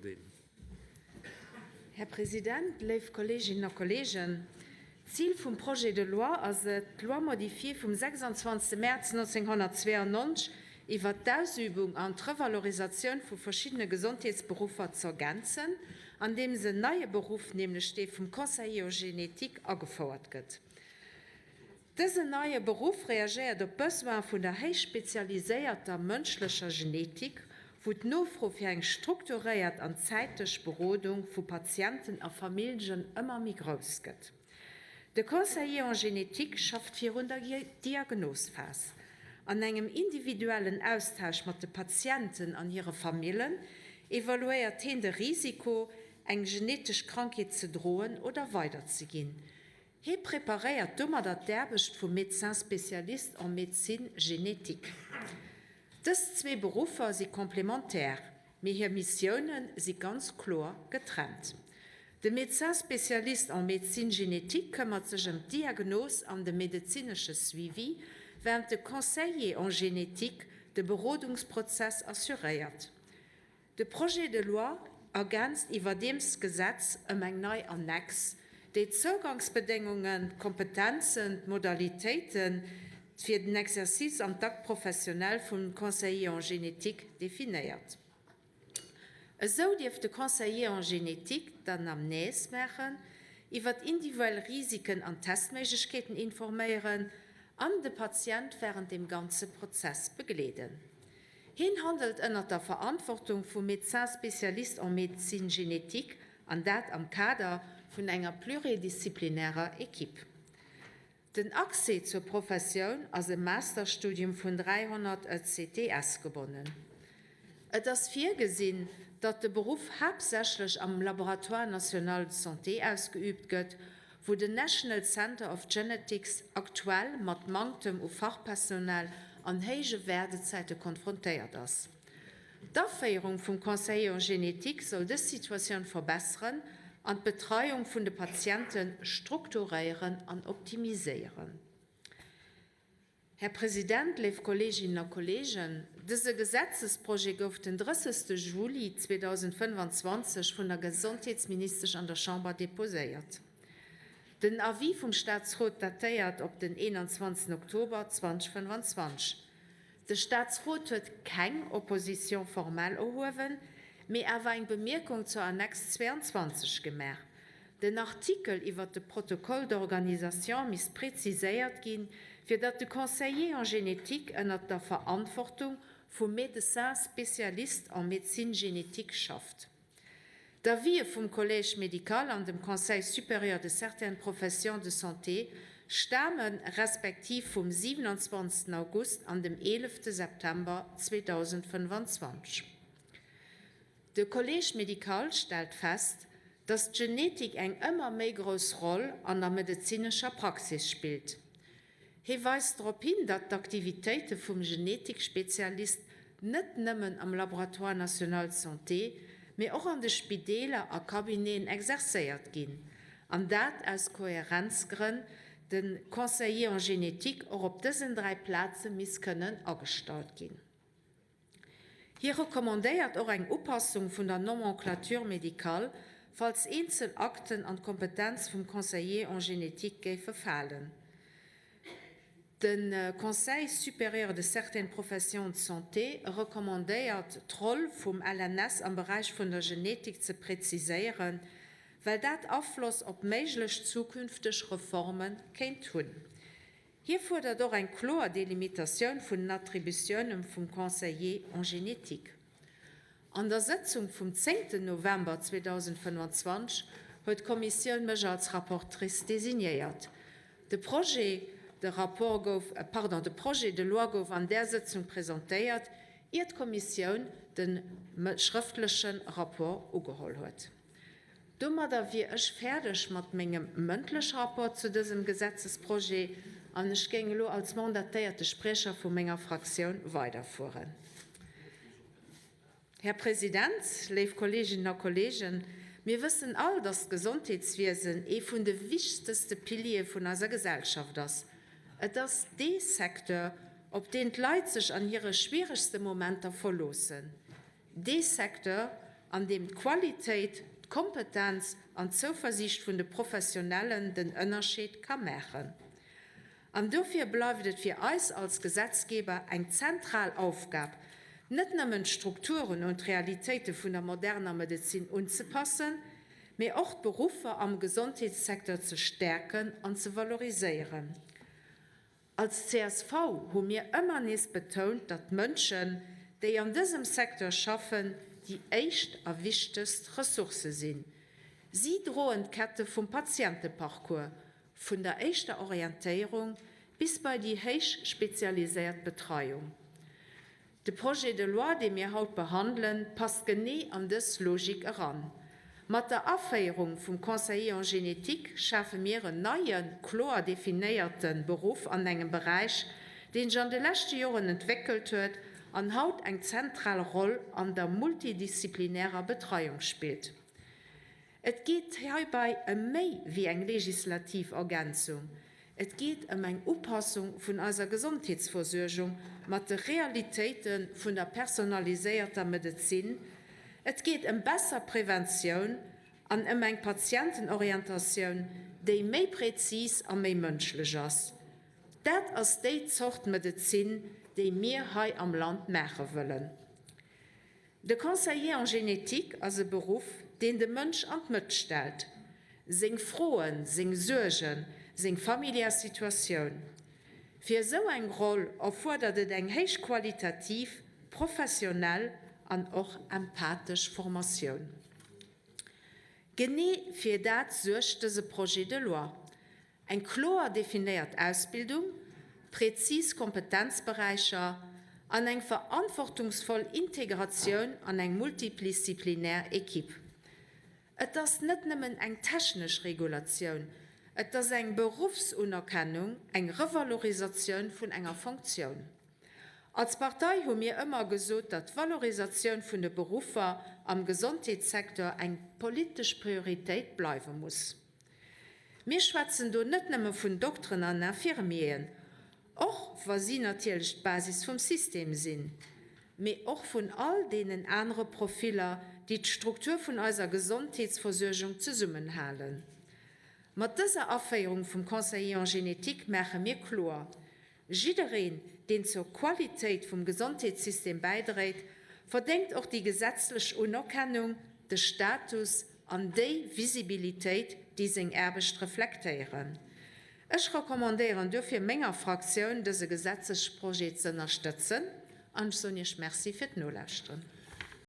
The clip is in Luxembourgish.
Bofferding. Här President, léif Kolleeginnen a Kolleegen, d'Zil vum Projet de loi ass et, d'Loi modifiée vum 26 Mäerz 1992 iwwert d'Ausübung an d'Revalorisatioun vu verschiddene Gesondheetsberuffer z'ergänzen, andeems en neie Beruff, nämlech dee vum Conseiller en génétique, agefouert gëtt. Dësen neie Beruff reagéiert op d'Besoine vun der héich spezialiséierter mënschlecher Genetik, wou d'Nofro fir eng strukturéiert an zäitlech Berodung vu Patienten a Familljen ëmmer méi grouss gëtt. De Conseiller en génétique schafft virun der Diagnosphas. An engem individuellen Austausch mat de Patienten an hire Famillen evaluéiert heen de Risiko, eng genetesch Krankheet ze droen oder weiderzeginn. Hie preparéiert domadder d'Aarbecht vum Médecin spécialiste en médecine génétique. Dës zwee Beruffer si complémentaire, mee hir Missioune si ganz kloer getrennt. De Médecin spécialiste en médecine génétique këmmert sech ëm d'Diagnos an de medezinesche Suivi, wärend de Conseiller en génétique de Berodungsprozess assuréiert. De Projet de loi ergänzt iwwerdeems d'Gesetz ëm eng nei Annex, déi d'Zougangsbedéngungen, d'Kompetenzen, d'Modalitéite fir den Exercice an d'Acte professionnel vum Conseiller en génétique definéiert. Esou dierf de Conseiller en génétique d'Anamnèse maachen, iwwer individuell Risiken an Testméiglechkeeten informéieren an de Patient wärend dem ganze Prozess begleeden. Hien handelt ënnert der Verantwortung vum Médecin spécialiste en médecine génétique, an dat am Kader vun enger pluridisziplinärer Equipe. Den Accès zur Professioun ass e Masterstudium vun 300 ECTS gebonnen. Et ass virgesinn, datt de Beruff haaptsächlech am Laboratoire national de santé ausgeüübt gëtt, wou den National Center of Genetics aktuell mat Manktem u Fachpersonal an héije Waardezäite konfrontéiert ass. D'Aféierung vum Conseiller en génétique soll dës Situatioun verbesseren an d'Betreiung vun de Patiente strukturéieren an optimiséieren. Här President, léif Kolleeginnen a Kolleegen, dëse Gesetzesprojet gouf den 30. Juli 2025 vun der Gesondheetsministesch an der Chamber deposéiert. Den Avis vum Staatsrot datéiert op den 21. Oktober 2025. De Staatsrot huet keng Opposition formelle erhuewen, mee awer eng Bemierkung zur Annex 22 gemaach. Den Artikel iwwert de Protocole d'organisation misst präziséiert ginn, fir datt de Conseiller en génétique ënnert der Verantwortung vum Médecin spécialiste en médecine génétique schafft. D'Avisë vum Collège médical an dem Conseil supérieur de certaines professions de santé stame respektiv vum 27 August an dem 11 September 2025. De Collège médical stellt fest, datt d'Genetik eng ëmmer méi grouss Roll an der medezinescher Praxis spillt. Hie weist drop hin, datt d'Aktivitéite vum Genetikspezialist net nëmmen am Laboratoire national de santé, mee och an de Spideeler a Cabineten exercéiert ginn, an dat aus Kohärenzgrënn de Conseiller en génétique och op dësen 3 Plaze misst kënnen agestallt ginn. Hie recommandéiert och eng Upassung vun der Nomenclature médicale, falls eenzel Akten an d'Kompetenz vum Conseiller en génétique géife falen. De Conseil supérieur de certaines professions de santé recommandéiert, d'Roll vum LNS am Beräich vun der Genetik ze preziséieren, well dat Afloss op méiglech zukünfteg Reforme kéint hunn. Hie fuerdert och eng kloer Delimitatioun vun den Attributiounen vum Conseiller en génétique. An der Sëtzung vum zéngten November 2025 huet d'Kommissioun mech als Rapportrice designéiert. De Projet de rapport gouf, pardon, de Projet de loi gouf an där Sëtzung presentéiert, ier d'Kommissioun de schrëftleche Rapport ugeholl huet. Domadder wier ech fäerdeg mat mengem mëndleche Rapport zu dësem Gesetzesprojet an ech géing elo als mandatéierte Spriecher vu menger Fraktioun weiderfueren. Här President, léif Kolleeginnen a Kolleegen, mir wëssen all, dass d'Gesondheetswiesen ee vun de wichtegste Piliere vun eiser Gesellschaft ass. Et ass dee Secteur, op deen d'Leit sech an hire schwieregste Momenter verloossen. Dee Secteur, an deem d'Qualitéit, d'Kompetenz an d'Zouversiicht vun de Professionellen den Ënnerscheed ka maachen. An dofir bleift et fir eis als Gesetzgeber eng zentral Aufgab, net nëmmen d'Strukturen un d'Realitéite vun der moderner Medezin unzepassen, mee och d'Beruffer am Gesondheetssecteur ze stäerken an ze valoriséieren. Als csv hu mir ëmmer nees betount, datt d'Mënschen, déi an dësem Secteur schaffen, déi éischt a wichtegst Ressource sinn. Si droen d'Kette vum Patienteparcours, vun der éischter Orientéierung bis bei déi héich spezialiséiert Betreiung. De Projet de loi, dee mir haut behandelen, passt genee an dës Logik eran. Mat der Aféierung vum Conseiller en génétique schafe mir en neien, kloer definéierte Beruff an engem Beräich, deen sech an de leschte Joren entwéckelt huet an haut eng zentral Roll an der multidisziplinärer Betreiung spillt. Et geet heibei ëm méi wéi eng legislativ Ergänzung. Et geet ëm eng Upassung vun eiser Gesondheetsversuergung mat de Realitéite vun der personaliséierter Medezin. Et geet ëm besser Preventioun an ëm eng Patientenorientatioun, déi méi prezis a méi mënschlech ass. Dat ass déi Zort Medezin, déi mir hei am Land maache wëllen. De Conseiller en génétique ass e Beruff, deen de Mënsch an d'Mëtt stellt, seng Froen, seng Suergen, seng familiär Situatioun. Fir esou eng Roll erfuerdert et eng héich qualitativ, professionell an och empathesch Formatioun. Genee fir dat suergt dëse Projet de loi. Eng kloer definéiert Ausbildung, präzis Kompetenzberäicher an eng verantwortungsvoll Integratioun an eng multiplisziplinär Equipe. Et ass net nëmmen eng technesch Regulatioun, et ass eng Beruffsunerkennung, eng Revalorisatioun vun enger Fonctioun. Als Partei hu mir ëmmer gesot, datt d'Valorisatioun vun de Beruffer am Gesondheetssecteur eng politesch Prioritéit bleiwe muss. Mir schwätzen do net nëmme vun Dokteren an Infirmieren, och wa si natierlech d'Basis vum System sinn, mee och vun all deenen anere Profiller, déi d'Struktur vun eiser Gesondheetsversuergung zesummenhalen. Mat dëser Aféierung vum Conseiller en génétique maache mir kloer, Jiddereen, deen zur Qualitéit vum Gesondheetssystem bäidréit, verdéngt och déi gesetzlech Unerkennung, de Status an déi Visibilitéit, déi seng Aarbecht reflektéieren. Ech recommandéieren duerfir menger Fraktioun, dëse Gesetzesprojet z'ënnerstëtzen an ech soen Iech Merci fir d'Nolauschteren.